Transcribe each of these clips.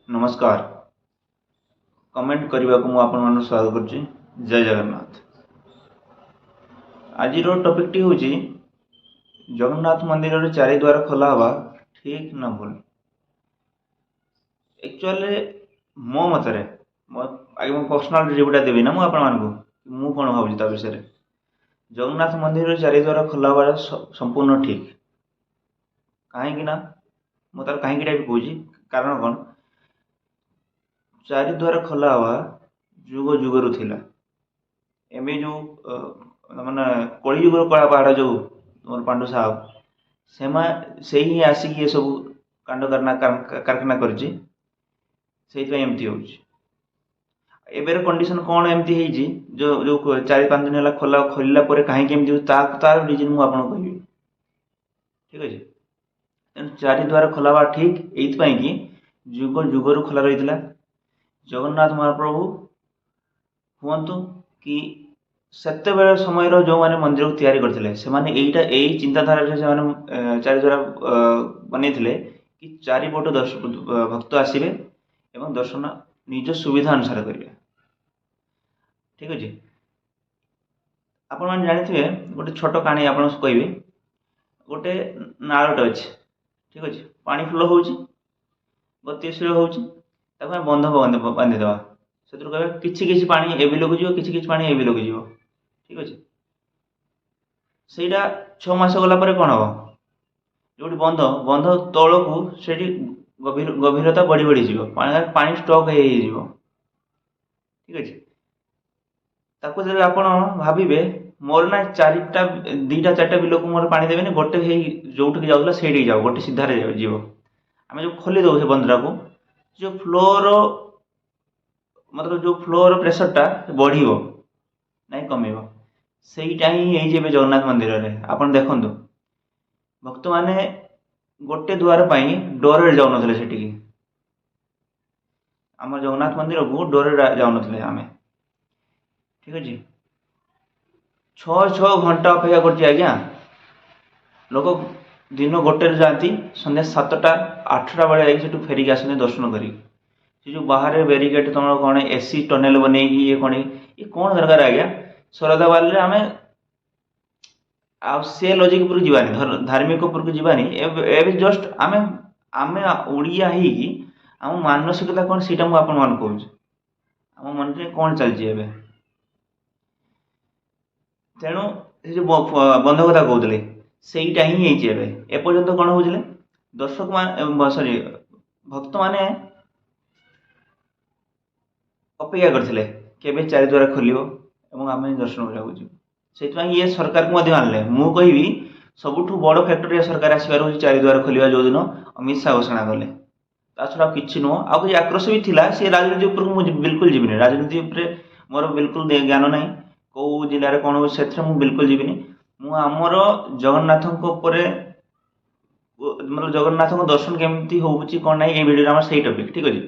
ନମସ୍କାର। କମେଣ୍ଟ କରିବାକୁ ମୁଁ ଆପଣମାନଙ୍କୁ ସ୍ୱାଗତ କରୁଛି। ଜୟ ଜଗନ୍ନାଥ। ଆଜିର ଟପିକଟି ହେଉଛି, ଜଗନ୍ନାଥ ମନ୍ଦିରରେ ଚାରିଦ୍ୱାର ଖୋଲା ହେବା ଠିକ୍ ନା ଭୁଲ? ଆକ୍ଚୁଆଲି ମୋ ମତରେ, ଆଗେ ମୁଁ ପର୍ସନାଲ ରିଭ୍ୟୁଟା ଦେବି ନା ମୁଁ ଆପଣମାନଙ୍କୁ, ମୁଁ କ'ଣ ଭାବୁଛି ତା ବିଷୟରେ। ଜଗନ୍ନାଥ ମନ୍ଦିରରେ ଚାରିଦ୍ୱାର ଖୋଲା ହେବାଟା ସମ୍ପୂର୍ଣ୍ଣ ଠିକ୍। କାହିଁକି ନା ମୁଁ ତାର କାହିଁକିଟା ବି କହୁଛି। କାରଣ କ'ଣ? ଚାରିଦ୍ୱାର ଖୋଲା ହେବା ଯୁଗ ଯୁଗରୁ ଥିଲା। ଏବେ ଯେଉଁ ମାନେ କଳିଯୁଗର କଳା ପାହାଡ଼, ଯେଉଁ ତୁମର ପାଣ୍ଡୁ ସାହେବ, ସେଇ ହିଁ ଆସିକି ଏସବୁ କାଣ୍ଡ କାରଖାନା କରିଛି। ସେଇଥିପାଇଁ ଏମିତି ହେଉଛି। ଏବେର କଣ୍ଡିସନ୍ କ'ଣ ଏମିତି ହେଇଛି, ଯେଉଁ ଯେଉଁ 4-5 ଦିନ ହେଲା ଖୋଲିଲା ପରେ କାହିଁକି ଏମିତି ହେଉଛି, ତାର ରିଜନ୍ ମୁଁ ଆପଣଙ୍କୁ କହିବି। ଠିକ୍ ଅଛି। ତେଣୁ ଚାରିଦ୍ୱାର ଖୋଲା ହେବା ଠିକ୍ ଏଇଥିପାଇଁ କି ଯୁଗ ଯୁଗରୁ ଖୋଲା ରହିଥିଲା। ଜଗନ୍ନାଥ ମହାପ୍ରଭୁ ହୁଅନ୍ତୁ କି ସେତେବେଳେ ସମୟର ଯେଉଁମାନେ ମନ୍ଦିରକୁ ତିଆରି କରିଥିଲେ, ସେମାନେ ଏଇ ଚିନ୍ତାଧାରାରେ ସେମାନେ ଚାରିଦ୍ୱାର ବନେଇଥିଲେ କି ଚାରିପଟୁ ଭକ୍ତ ଆସିବେ ଏବଂ ଦର୍ଶନ ନିଜ ସୁବିଧା ଅନୁସାରେ କରିବେ। ଠିକ୍ ଅଛି। ଆପଣମାନେ ଜାଣିଥିବେ, ଗୋଟେ ଛୋଟ କାହାଣୀ ଆପଣଙ୍କୁ କହିବି। ଗୋଟେ ନାଳଟେ ଅଛି, ଠିକ୍ ଅଛି। ପାଣି ଫ୍ଲୋ ହେଉଛି, ଗତିଶୀଳ ହେଉଛି। ତାକୁ ଆମେ ବନ୍ଧ ବାନ୍ଧିଦେବା। ସେଥିରୁ କହିବା କିଛି କିଛି ପାଣି ଏ ବିଲକୁ ଯିବ, କିଛି କିଛି ପାଣି ଏ ବିଲକୁ ଯିବ। ଠିକ୍ ଅଛି। ସେଇଟା 6 ମାସ ଗଲା ପରେ କ'ଣ ହେବ? ଯେଉଁଠି ବନ୍ଧ ତଳକୁ ସେଇଠି ଗଭୀରତା ବଢ଼ି ବଢ଼ିଯିବ, ପାଣି ଷ୍ଟକ୍ ହେଇଯିବ। ଠିକ୍ ଅଛି। ତାକୁ ଯଦି ଆପଣ ଭାବିବେ, ମୋର ନା ଚାରିଟା, ଦୁଇଟା ଚାରିଟା ବିଲକୁ ମୋର ପାଣି ଦେବେନି, ଗୋଟେ ହେଇ ଯେଉଁଠିକି ଯାଉଥିଲା ସେଇଠିକି ଯାଉ, ଗୋଟେ ସିଧାରେ ଯିବ। ଆମେ ଯେଉଁ ଖୋଲି ଦେବୁ ସେ ବନ୍ଧଟାକୁ, ଯେଉଁ ଫ୍ଲୋର, ମତଲବ ଯେଉଁ ଫ୍ଲୋର ପ୍ରେସରଟା ବଢ଼ିବ ନାଇଁ କମିବ? ସେଇଟା ହିଁ ହେଇଛି ଏବେ ଜଗନ୍ନାଥ ମନ୍ଦିରରେ। ଆପଣ ଦେଖନ୍ତୁ, ଭକ୍ତମାନେ ଗୋଟେ ଦ୍ୱାର ପାଇଁ ଡରରେ ଯାଉନଥିଲେ ସେଠିକି। ଆମ ଜଗନ୍ନାଥ ମନ୍ଦିରକୁ ଡରରେ ଯାଉନଥିଲେ ଆମେ। ଠିକ୍ ଅଛି। 6-6 ଘଣ୍ଟା ଅପେକ୍ଷା କରୁଛି ଆଜ୍ଞା। ଲୋକ ଦିନ 1ଟାରେ ଯାଆନ୍ତି, ସନ୍ଧ୍ୟା 7ଟା 8ଟା ବେଳେ ଯାଇକି ସେଠୁ ଫେରିକି ଆସନ୍ତି ଦର୍ଶନ କରିକି। ସେ ଯେଉଁ ବାହାରେ ବ୍ୟାରିକେଡ଼, ତୁମର କ'ଣ ଏସି ଟନେଲ ବନେଇକି, ଇଏ କ'ଣ, ଇଏ କ'ଣ ଦରକାର ଆଜ୍ଞା? ଶରଧାବାଲିରେ ଆମେ ଆଉ ସେ ଲଜିକ୍ ଉପରକୁ ଯିବାନି, ଧାର୍ମିକ ଉପରକୁ ଯିବାନି। ଏବେ ଜଷ୍ଟ ଆମେ ଓଡ଼ିଆ ହେଇକି ଆମ ମାନସିକତା କ'ଣ, ସେଇଟା ମୁଁ ଆପଣମାନଙ୍କୁ କହୁଛି, ଆମ ମନରେ କ'ଣ ଚାଲିଛି ଏବେ। ତେଣୁ ସେ ଯେଉଁ ବନ୍ଧ କଥା କହୁଥିଲେ, ସେଇଟା ହିଁ ହେଇଛି ଏବେ। ଏପର୍ଯ୍ୟନ୍ତ କ'ଣ ହେଉଥିଲେ, ଦର୍ଶକ ମାନେ, ସରି, ଭକ୍ତମାନେ ଅପେକ୍ଷା କରିଥିଲେ କେବେ ଚାରିଦ୍ୱାର ଖୋଲିବ ଏବଂ ଆମେ ଦର୍ଶନ କରିବାକୁ ଯିବୁ। ସେଇଥିପାଇଁ ଇଏ ସରକାରକୁ ମଧ୍ୟ ଆଣିଲେ। ମୁଁ କହିବି, ସବୁଠୁ ବଡ଼ ଫ୍ୟାକ୍ଟର ଏ ସରକାର ଆସିବାର ହେଉଛି ଚାରିଦ୍ୱାର ଖୋଲିବା ଯେଉଁଦିନ ଅମିତ ଶାହ ଘୋଷଣା କଲେ। ତା ଛଡ଼ା ଆଉ କିଛି ନୁହଁ। ଆଉ କିଛି ଆକ୍ରୋଶ ବି ଥିଲା। ସେ ରାଜନୀତି ଉପରକୁ ମୁଁ ବିଲକୁଲ ଯିବିନି। ରାଜନୀତି ଉପରେ ମୋର ବିଲକୁଲ ଜ୍ଞାନ ନାହିଁ। କେଉଁ ଜିଲ୍ଲାରେ କ'ଣ ହେଉଛି, ସେଥିରେ ମୁଁ ବିଲକୁଲ ଯିବିନି। ମୁଁ ଆମର ଜଗନ୍ନାଥଙ୍କ ଉପରେ, ମାନେ ଜଗନ୍ନାଥଙ୍କ ଦର୍ଶନ କେମିତି ହେଉଛି କ'ଣ ନାହିଁ, ଏଇ ଭିଡ଼ିଓରେ ଆମର ସେଇ ଟପିକ୍। ଠିକ୍ ଅଛି।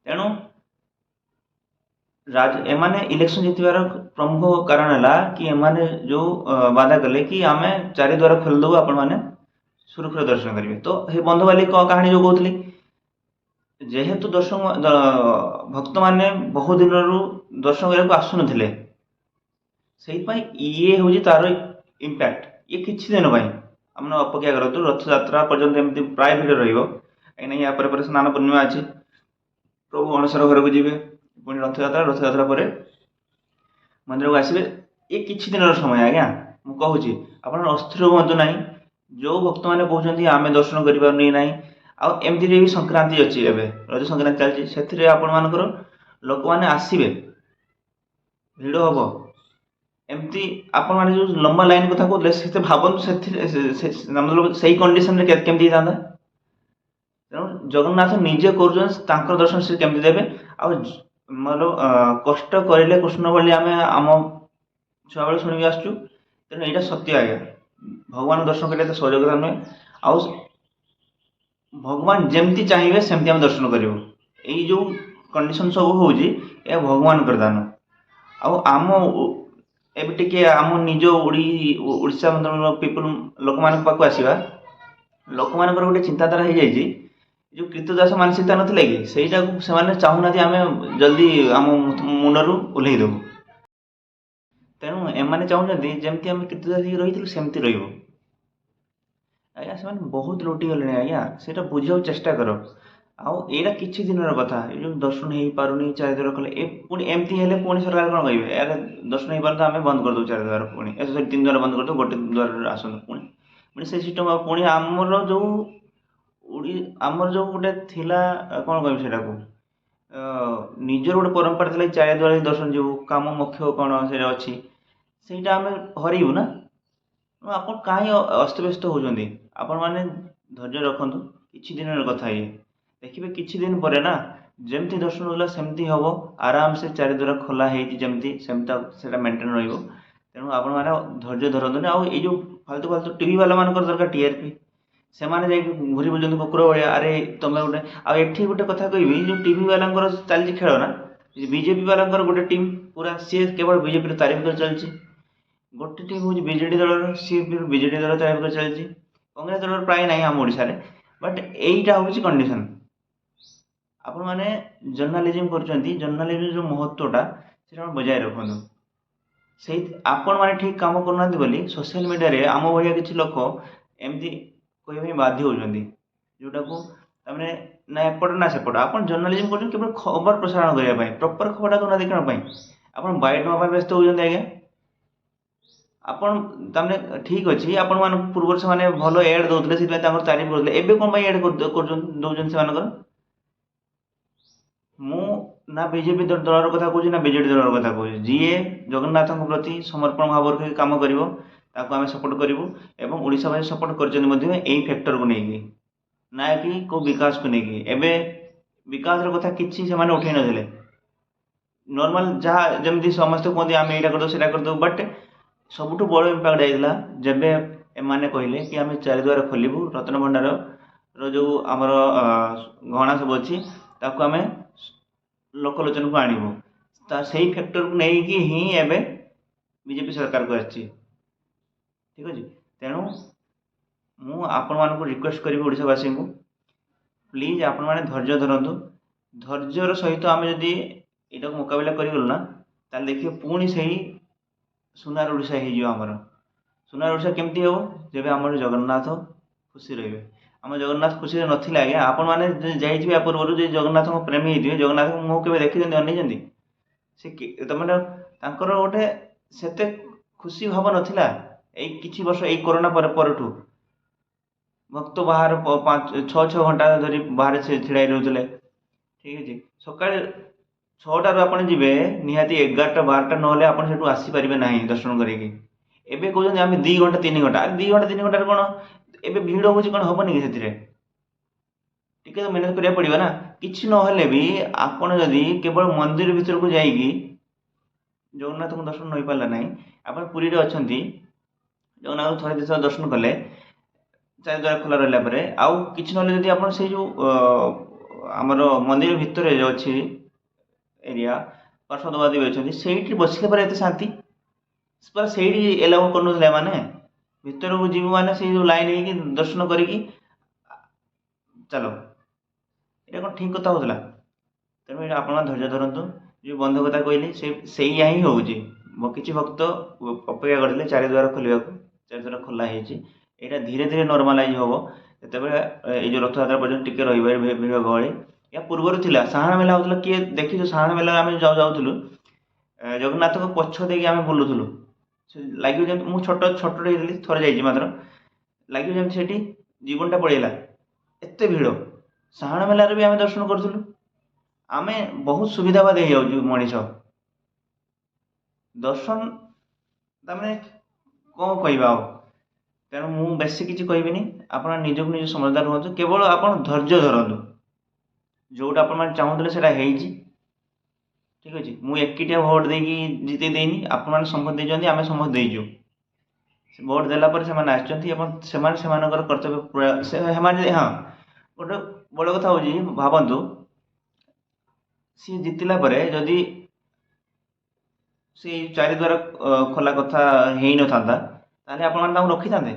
ତେଣୁ ଏମାନେ ଇଲେକ୍ସନ ଜିତିବାର ପ୍ରମୁଖ କାରଣ ହେଲା କି ଏମାନେ ଯେଉଁ ବାଦା କଲେ କି ଆମେ ଚାରିଦ୍ୱାର ଖୋଲିଦେବୁ, ଆପଣମାନେ ସୁରୁଖୁରୁରେ ଦର୍ଶନ କରିବେ। ତ ସେ ବନ୍ଧବାଲି କାହାଣୀ ଯେଉଁ କହୁଥିଲି, ଯେହେତୁ ଦର୍ଶକ ଭକ୍ତମାନେ ବହୁ ଦିନରୁ ଦର୍ଶନ କରିବାକୁ ଆସୁନଥିଲେ, ସେଇଥିପାଇଁ ଇଏ ହେଉଛି ତାର ଇମ୍ପାକ୍ଟ। ଇଏ କିଛି ଦିନ ପାଇଁ। ଆପଣ ଅପେକ୍ଷା କରନ୍ତୁ, ରଥଯାତ୍ରା ପର୍ଯ୍ୟନ୍ତ ଏମିତି ପ୍ରାୟ ଭିଡ଼ ରହିବ। କାହିଁକିନା ୟା ପରେ ପରେ ସ୍ନାନ ପୂର୍ଣ୍ଣିମା ଅଛି, ପ୍ରଭୁ ଅଣସର ଘରକୁ ଯିବେ, ପୁଣି ରଥଯାତ୍ରା, ରଥଯାତ୍ରା ପରେ ମନ୍ଦିରକୁ ଆସିବେ। ଇଏ କିଛି ଦିନର ସମୟ ଆଜ୍ଞା। ମୁଁ କହୁଛି, ଆପଣ ଅସ୍ଥିର ହୁଅନ୍ତୁ ନାହିଁ। ଯେଉଁ ଭକ୍ତମାନେ କହୁଛନ୍ତି ଆମେ ଦର୍ଶନ କରିପାରୁନି ନାହିଁ, ଆଉ ଏମିତିରେ ବି ସଂକ୍ରାନ୍ତି ଅଛି, ଏବେ ରଜ ସଂକ୍ରାନ୍ତି ଚାଲିଛି, ସେଥିରେ ଆପଣମାନଙ୍କର ଲୋକମାନେ ଆସିବେ, ଭିଡ଼ ହେବ। ଏମିତି ଆପଣମାନେ ଯେଉଁ ଲମ୍ବା ଲାଇନ୍ କଥା କହୁଥିଲେ, ସେତେ ଭାବନ୍ତୁ, ସେଥିରେ ସେଇ କଣ୍ଡିସନରେ କେମିତି ହେଇଥାନ୍ତା। ତେଣୁ ଜଗନ୍ନାଥ ନିଜେ କରୁଛନ୍ତି, ତାଙ୍କର ଦର୍ଶନ ସେ କେମିତି ଦେବେ? ଆଉ ମୋର କଷ୍ଟ କରିଲେ କୃଷ୍ଣ ବୋଲି ଆମେ ଆମ ଛୁଆବେଳୁ ଶୁଣିକି ଆସୁଛୁ। ତେଣୁ ଏଇଟା ସତ୍ୟ ଆଜ୍ଞା। ଭଗବାନ ଦର୍ଶନ କରିବା ଏତେ ସହଜ କଥା ନୁହେଁ। ଆଉ ଭଗବାନ ଯେମିତି ଚାହିଁବେ, ସେମିତି ଆମେ ଦର୍ଶନ କରିବୁ। ଏଇ ଯେଉଁ କଣ୍ଡିସନ୍ ସବୁ ହେଉଛି, ଏହା ଭଗବାନଙ୍କର ଦାନ। ଆଉ ଆମ ଏବେ ଟିକେ ଆମ ନିଜ ଓଡ଼ିଶା ପିପୁଲ, ଲୋକମାନଙ୍କ ପାଖକୁ ଆସିବା। ଲୋକମାନଙ୍କର ଗୋଟେ ଚିନ୍ତାଧାରା ହେଇଯାଇଛି ଯେଉଁ କ୍ରୀତଦାସ ମାନସିକତା ନଥିଲା କି, ସେଇଟାକୁ ସେମାନେ ଚାହୁଁନାହାନ୍ତି ଆମେ ଜଲ୍ଦି ଆମ ମୁଣ୍ଡରୁ ଓହ୍ଲେଇ ଦେବୁ। ତେଣୁ ଏମାନେ ଚାହୁଁଛନ୍ତି ଯେମିତି ଆମେ କ୍ରୀତଦାସ ହେଇକି ରହିଥିଲୁ, ସେମିତି ରହିବୁ। ଆଜ୍ଞା, ସେମାନେ ବହୁତ ଲୁଟିଗଲେଣି ଆଜ୍ଞା, ସେଇଟା ବୁଝିବାକୁ ଚେଷ୍ଟା କର। ଆଉ ଏଇଟା କିଛି ଦିନର କଥା। ଏ ଯେଉଁ ଦର୍ଶନ ହେଇପାରୁନି, ଚାରିଦ୍ୱାର କଲେ ଏ ପୁଣି ଏମିତି ହେଲେ ପୁଣି ସରକାର କ'ଣ କହିବେ? ଆରେ, ଦର୍ଶନ ହେଇପାରୁନି ତ ଆମେ ବନ୍ଦ କରିଦେବୁ ଚାରିଦ୍ୱାର, ପୁଣି ଏ ସରି, ତିନି ଦ୍ୱାର ବନ୍ଦ କରିଦେବୁ, ଗୋଟେ ଦ୍ୱାରରେ ଆସନ୍ତୁ। ପୁଣି ପୁଣି ସେ ସିଷ୍ଟମ୍। ଆଉ ପୁଣି ଆମର ଯେଉଁ ଗୋଟେ ଥିଲା, କ'ଣ କହିବି ସେଇଟାକୁ, ନିଜର ଗୋଟେ ପରମ୍ପରା ଥିଲା, ଚାରିଦ୍ୱାର ଦର୍ଶନ ଯିବୁ, କାମ ମୋକ୍ଷ କ'ଣ ସେଇଟା ଅଛି, ସେଇଟା ଆମେ ହରେଇବୁ ନା? ଆପଣ କାହିଁ ଅସ୍ତବ୍ୟସ୍ତ ହେଉଛନ୍ତି? ଆପଣମାନେ ଧୈର୍ଯ୍ୟ ରଖନ୍ତୁ, କିଛି ଦିନର କଥା ଇଏ। ଦେଖିବେ, କିଛି ଦିନ ପରେ ନା ଯେମିତି ଦର୍ଶନ ହେଉଥିଲା ସେମିତି ହେବ ଆରାମସେ। ଚାରିଦ୍ୱାର ଖୋଲା ହେଇଛି ଯେମିତି, ସେମିତି ସେଇଟା ମେଣ୍ଟେନ୍ ରହିବ। ତେଣୁ ଆପଣମାନେ ଧୈର୍ଯ୍ୟ ଧରନ୍ତୁନି। ଆଉ ଏଇ ଯେଉଁ ଫାଲତୁ ଫାଲତୁ ଟିଭି ବାଲାମାନଙ୍କର ଦରକାର ଟିଆରପି, ସେମାନେ ଯାଇକି ଘୁରି ବୁଲୁଛନ୍ତି କୁକୁର ଭଳିଆ। ଆରେ ତମେ ଗୋଟେ, ଆଉ ଏଠି ଗୋଟେ କଥା କହିବି, ଯେଉଁ ଟିଭି ବାଲାଙ୍କର ଚାଲିଛି ଖେଳ ନା, ବିଜେପି ବାଲାଙ୍କର ଗୋଟେ ଟିମ୍ ପୁରା, ସିଏ କେବଳ ବିଜେପିର ତାରିଫ କରି ଚାଲିଛି। ଗୋଟେ ଟିମ୍ ହେଉଛି ବିଜେଡ଼ି ଦଳର, ସିଏ ବି ବିଜେଡ଼ି ଦଳର ତାରିଫ କରି ଚାଲିଛି। କଂଗ୍ରେସ ଦଳର ପ୍ରାୟ ନାହିଁ ଆମ ଓଡ଼ିଶାରେ। ବଟ୍ ଏଇଟା ହେଉଛି କଣ୍ଡିସନ୍। ଆପଣମାନେ ଜର୍ଣ୍ଣାଲିଜିମ୍ କରୁଛନ୍ତି, ଜର୍ଣ୍ଣାଲିଜିମ୍ ଯେଉଁ ମହତ୍ତ୍ୱଟା, ସେଇଟା ଆପଣ ବଜାୟ ରଖନ୍ତୁ। ସେଇ ଆପଣମାନେ ଠିକ୍ କାମ କରୁନାହାନ୍ତି ବୋଲି ସୋସିଆଲ ମିଡ଼ିଆରେ ଆମ ଭଳିଆ କିଛି ଲୋକ ଏମିତି କହିବା ପାଇଁ ବାଧ୍ୟ ହେଉଛନ୍ତି, ଯେଉଁଟାକୁ ତାମାନେ ନା ଏପଟ ନା ସେପଟ। ଆପଣ ଜର୍ଣ୍ଣାଲିଜିମ୍ କରୁଛନ୍ତି କେବଳ ଖବର ପ୍ରସାରଣ କରିବା ପାଇଁ, ପ୍ରପର୍ ଖବରଟା ଦେଉନାହାନ୍ତି କ'ଣ ପାଇଁ? ଆପଣ ବାଇଟ୍ ନେବା ପାଇଁ ବ୍ୟସ୍ତ ହେଉଛନ୍ତି ଆଜ୍ଞା। ଆପଣ ତାମାନେ ଠିକ୍ ଅଛି, ଆପଣମାନଙ୍କୁ ପୂର୍ବରୁ ସେମାନେ ଭଲ ଏଡ଼୍ ଦେଉଥିଲେ, ସେଥିପାଇଁ ତାଙ୍କର ତାରିଫ କରୁଥିଲେ। ଏବେ କ'ଣ ପାଇଁ ଏଡ଼୍ କରୁଛନ୍ତି, ଦେଉଛନ୍ତି ସେମାନଙ୍କର? ମୁଁ ନା ବିଜେପି ଦଳର କଥା କହୁଛି ନା ବିଜେଡ଼ି ଦଳର କଥା କହୁଛି। ଯିଏ ଜଗନ୍ନାଥଙ୍କ ପ୍ରତି ସମର୍ପଣ ଭାବ ରଖିକି କାମ କରିବ, ତାକୁ ଆମେ ସପୋର୍ଟ କରିବୁ ଏବଂ ଓଡ଼ିଶାବାସୀ ସପୋର୍ଟ କରିଛନ୍ତି ମଧ୍ୟ ଏଇ ଫ୍ୟାକ୍ଟରକୁ ନେଇକି, ନା କି କେଉଁ ବିକାଶକୁ ନେଇକି। ଏବେ ବିକାଶର କଥା କିଛି ସେମାନେ ଉଠେଇ ନଥିଲେ। ନର୍ମାଲ ଯାହା ଯେମିତି ସମସ୍ତେ କୁହନ୍ତି, ଆମେ ଏଇଟା କରିଦେବୁ, ସେଇଟା କରିଦେବୁ। ବଟ୍ ସବୁଠୁ ବଡ଼ ଇମ୍ପାକ୍ଟ ଯାଇଥିଲା ଯେବେ ଏମାନେ କହିଲେ କି ଆମେ ଚାରିଦ୍ୱାର ଖୋଲିବୁ, ରତ୍ନଭଣ୍ଡାରର ଯେଉଁ ଆମର ଗହଣା ସବୁ ଅଛି, ତାକୁ ଆମେ ଲୋକଲୋଚନକୁ ଆଣିବୁ। ତା ସେଇ ଫ୍ୟାକ୍ଟରକୁ ନେଇକି ହିଁ ଏବେ ବିଜେପି ସରକାରକୁ ଆସିଛି। ଠିକ୍ ଅଛି। ତେଣୁ ମୁଁ ଆପଣମାନଙ୍କୁ ରିକ୍ୱେଷ୍ଟ କରିବି, ଓଡ଼ିଶାବାସୀଙ୍କୁ, ପ୍ଲିଜ୍ ଆପଣମାନେ ଧୈର୍ଯ୍ୟ ଧରନ୍ତୁ। ଧୈର୍ଯ୍ୟର ସହିତ ଆମେ ଯଦି ଏଇଟାକୁ ମୁକାବିଲା କରିଗଲୁ ନା, ତାହେଲେ ଦେଖିବେ ପୁଣି ସେଇ ସୁନାର ଓଡ଼ିଶା ହେଇଯିବ ଆମର। ସୁନାର ଓଡ଼ିଶା କେମିତି ହେବ? ଯେବେ ଆମର ଜଗନ୍ନାଥ ଖୁସି ରହିବେ। ଆମ ଜଗନ୍ନାଥ ଖୁସିରେ ନଥିଲେ ଆଜ୍ଞା, ଆପଣମାନେ ଯାଇଥିବେ ୟା ପୂର୍ବରୁ, ଯଦି ଜଗନ୍ନାଥଙ୍କ ପ୍ରେମୀ ହେଇଥିବେ, ଜଗନ୍ନାଥଙ୍କ ମୁହଁ କେବେ ଦେଖିଛନ୍ତି, ଅନେଇଛନ୍ତି? ସେ ତମେ ତାଙ୍କର ଗୋଟେ ସେତେ ଖୁସି ଭାବ ନଥିଲା। ଏଇ କିଛି ବର୍ଷ, ଏଇ କରୋନା ପରେ ପରଠୁ ଭକ୍ତ ବାହାର 5 6 6 ଘଣ୍ଟା ଧରି ବାହାରେ ସେ ଛିଡ଼ା ହେଇ ରହୁଥିଲେ। ଠିକ୍ ଅଛି। ସକାଳେ 6ଟାରୁ ଆପଣ ଯିବେ, ନିହାତି 11ଟା 12ଟା ନହେଲେ ଆପଣ ସେଠୁ ଆସିପାରିବେ ନାହିଁ ଦର୍ଶନ କରିକି। ଏବେ କହୁଛନ୍ତି ଆମେ 2 ଘଣ୍ଟା 3 ଘଣ୍ଟା। ଆରେ, 2 ଘଣ୍ଟା 3 ଘଣ୍ଟାରେ କ'ଣ ଏବେ ଭିଡ଼ ହେଉଛି, କ'ଣ ହେବନି କି? ସେଥିରେ ଟିକେ ତ ମେହନତ କରିବାକୁ ପଡ଼ିବ ନା। କିଛି ନହେଲେ ବି ଆପଣ ଯଦି କେବଳ ମନ୍ଦିର ଭିତରକୁ ଯାଇକି ଜଗନ୍ନାଥଙ୍କୁ ଦର୍ଶନ ହୋଇପାରିଲା ନାହିଁ, ଆପଣ ପୁରୀରେ ଅଛନ୍ତି, ଜଗନ୍ନାଥଙ୍କୁ ଥରେ ଦୁଇଥର ଦର୍ଶନ କଲେ ଚାରିଦ୍ୱାର ଖୋଲା ରହିଲା ପରେ, ଆଉ କିଛି ନହେଲେ ଯଦି ଆପଣ ସେଇ ଯେଉଁ ଆମର ମନ୍ଦିର ଭିତରେ ଯେଉଁ ଅଛି ଏରିଆ, ପାର୍ଶ୍ୱଦବାଦୀ ବି ଅଛନ୍ତି, ସେଇଠି ବସିଲେ ପରେ ଏତେ ଶାନ୍ତି ପୁରା। ସେଇଠି ଏଲାଉ କରୁନଥିଲେ ମାନେ ଭିତରକୁ ଯିବୁ ମାନେ ସେଇ ଯେଉଁ ଲାଇନ୍ ହେଇକି ଦର୍ଶନ କରିକି ଚାଲ। ଏଇଟା କ'ଣ ଠିକ୍ କଥା ହେଉଥିଲା? ତେଣୁ ଏଇଟା ଆପଣମାନେ ଧୈର୍ଯ୍ୟ ଧରନ୍ତୁ। ଯେଉଁ ବନ୍ଧ କଥା କହିଲି, ସେ ସେଇଆ ହିଁ ହେଉଛି। କିଛି ଭକ୍ତ ଅପେକ୍ଷା କରିଥିଲେ ଚାରିଦ୍ୱାର ଖୋଲିବାକୁ, ଚାରିଦ୍ୱାର ଖୋଲା ହେଇଛି। ଏଇଟା ଧୀରେ ଧୀରେ ନର୍ମାଲାଇଜ୍ ହେବ ଯେତେବେଳେ ଏଇ ଯେଉଁ ରଥଯାତ୍ରା ପର୍ଯ୍ୟନ୍ତ ଟିକେ ରହିବ ଏ ଭିଡ଼ ଗହଳି। ୟା ପୂର୍ବରୁ ଥିଲା, ସାହାଣ ମେଳା ହେଉଥିଲା। କିଏ ଦେଖିଛୁ ସାହାଣ ମେଳା? ଆମେ ଯାଉଥିଲୁ, ଜଗନ୍ନାଥଙ୍କ ପଛ ଦେଇକି ଆମେ ବୁଲୁଥିଲୁ। ସେ ଲାଗିବ ଯେମିତି, ମୁଁ ଛୋଟ ଛୋଟଟେ ହେଇଥିଲି, ଥରେ ଯାଇଛି ମାତ୍ର, ଲାଗିବ ଯେମିତି ସେଠି ଜୀବନଟା ପଳେଇଲା, ଏତେ ଭିଡ଼। ସାହାଣ ମେଳାରେ ବି ଆମେ ଦର୍ଶନ କରୁଥିଲୁ। ଆମେ ବହୁତ ସୁବିଧାବାଦୀ ହେଇଯାଉଛୁ ମଣିଷ। ଦର୍ଶନ ତାମାନେ କ'ଣ କହିବା ଆଉ? ତେଣୁ ମୁଁ ବେଶୀ କିଛି କହିବିନି। ଆପଣ ନିଜକୁ ନିଜେ ସମଝଦାର ହୁଅନ୍ତୁ, କେବଳ ଆପଣ ଧୈର୍ଯ୍ୟ ଧରନ୍ତୁ। ଯେଉଁଟା ଆପଣମାନେ ଚାହୁଁଥିଲେ, ସେଇଟା ହେଇଛି। ଠିକ୍ ଅଛି। ମୁଁ ଏକିଟିଆ ଭୋଟ୍ ଦେଇକି ଜିତେଇ ଦେଇନି, ଆପଣମାନେ ସମସ୍ତେ ଦେଇଛନ୍ତି, ଆମେ ସମସ୍ତେ ଦେଇଛୁ। ସେ ଭୋଟ୍ ଦେଲା ପରେ ସେମାନେ ଆସିଛନ୍ତି ଏବଂ ସେମାନେ ସେମାନଙ୍କର କର୍ତ୍ତବ୍ୟ ପୁରା ସେମାନେ, ହଁ, ଗୋଟେ ବଡ଼ କଥା ହେଉଛି, ଭାବନ୍ତୁ, ସିଏ ଜିତିଲା ପରେ ଯଦି ସେଇ ଚାରିଦ୍ୱାର ଖୋଲା କଥା ହେଇନଥାନ୍ତା, ତାହେଲେ ଆପଣମାନେ ତାଙ୍କୁ ରଖିଥାନ୍ତେ?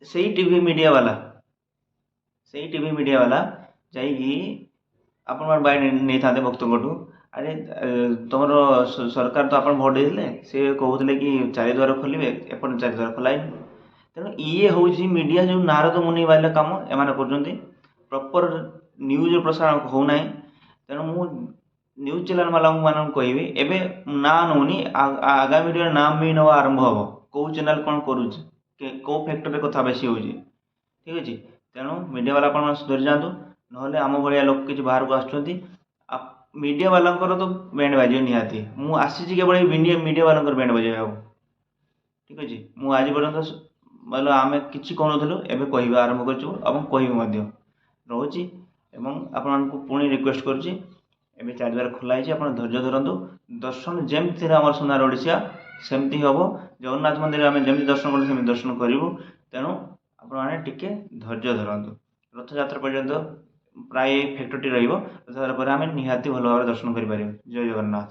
ସେଇ ଟିଭି ମିଡ଼ିଆ ବାଲା, ସେଇ ଟିଭି ମିଡ଼ିଆ ବାଲା ଯାଇକି ଆପଣମାନେ ବାଇଟ୍ ନେଇଥାନ୍ତେ ଭକ୍ତଙ୍କଠୁ, ଆରେ ତୁମର ସରକାର ତ ଆପଣ ଭୋଟ ଦେଇଥିଲେ, ସେ କହୁଥିଲେ କି ଚାରିଦ୍ୱାର ଖୋଲିବେ, ଏପର୍ଯ୍ୟନ୍ତ ଚାରିଦ୍ୱାର ଖୋଲା ହେଇନି। ତେଣୁ ଇଏ ହେଉଛି ମିଡ଼ିଆ ଯେଉଁ ନାରଦ ମୁନି ବାଲା କାମ ଏମାନେ କରୁଛନ୍ତି। ପ୍ରପର୍ ନ୍ୟୁଜ୍ ପ୍ରସାରଣ ହେଉନାହିଁ। ତେଣୁ ମୁଁ ନ୍ୟୁଜ୍ ଚ୍ୟାନେଲ୍ ମାନଙ୍କୁ କହିବି, ଏବେ ନାଁ ନେଉନି, ଆଗାମୀ ଭିଡ଼ିଓରେ ନାଁ ବି ନେବା ଆରମ୍ଭ ହେବ, କେଉଁ ଚ୍ୟାନେଲ୍ କ'ଣ କରୁଛି, କେଉଁ ଫ୍ୟାକ୍ଟରରେ କଥା ବେଶୀ ହେଉଛି। ଠିକ୍ ଅଛି। ତେଣୁ ମିଡ଼ିଆ ବାଲା ଆପଣମାନେ ସୁଧରି ଯାଆନ୍ତୁ, ନହେଲେ ଆମ ଭଳିଆ ଲୋକ କିଛି ବାହାରକୁ ଆସୁଛନ୍ତି, ମିଡ଼ିଆ ବାଲାଙ୍କର ତ ବ୍ୟାଣ୍ଡ ବାଜିବ ନିହାତି। ମୁଁ ଆସିଛି କେବଳ ଏଇ ମିଡ଼ିଆ ବାଲାଙ୍କର ବ୍ୟାଣ୍ଡ ବଜାଇବାକୁ। ଠିକ୍ ଅଛି। ମୁଁ ଆଜି ପର୍ଯ୍ୟନ୍ତ ବୋଇଲେ ଆମେ କିଛି କହୁନଥିଲୁ, ଏବେ କହିବା ଆରମ୍ଭ କରିଛୁ ଏବଂ କହିବୁ ମଧ୍ୟ ରହୁଛି। ଏବଂ ଆପଣମାନଙ୍କୁ ପୁଣି ରିକ୍ୱେଷ୍ଟ କରୁଛି, ଏବେ ଚାରିଦ୍ୱାର ଖୋଲା ହେଇଛି, ଆପଣ ଧୈର୍ଯ୍ୟ ଧରନ୍ତୁ। ଦର୍ଶନ ଯେମିତି ଥିଲା ଆମର ସୁନାର ଓଡ଼ିଶା ସେମିତି ହେବ। ଜଗନ୍ନାଥ ମନ୍ଦିରରେ ଆମେ ଯେମିତି ଦର୍ଶନ କଲୁ ସେମିତି ଦର୍ଶନ କରିବୁ। ତେଣୁ ଆପଣମାନେ ଟିକେ ଧୈର୍ଯ୍ୟ ଧରନ୍ତୁ। ରଥଯାତ୍ରା ପର୍ଯ୍ୟନ୍ତ ପ୍ରାୟ ଏଇ ଫ୍ୟାକ୍ଟରଟି ରହିବ। ରଥଯାତ୍ରା ପରେ ଆମେ ନିହାତି ଭଲ ଭାବରେ ଦର୍ଶନ କରିପାରିବୁ। ଜୟ ଜଗନ୍ନାଥ।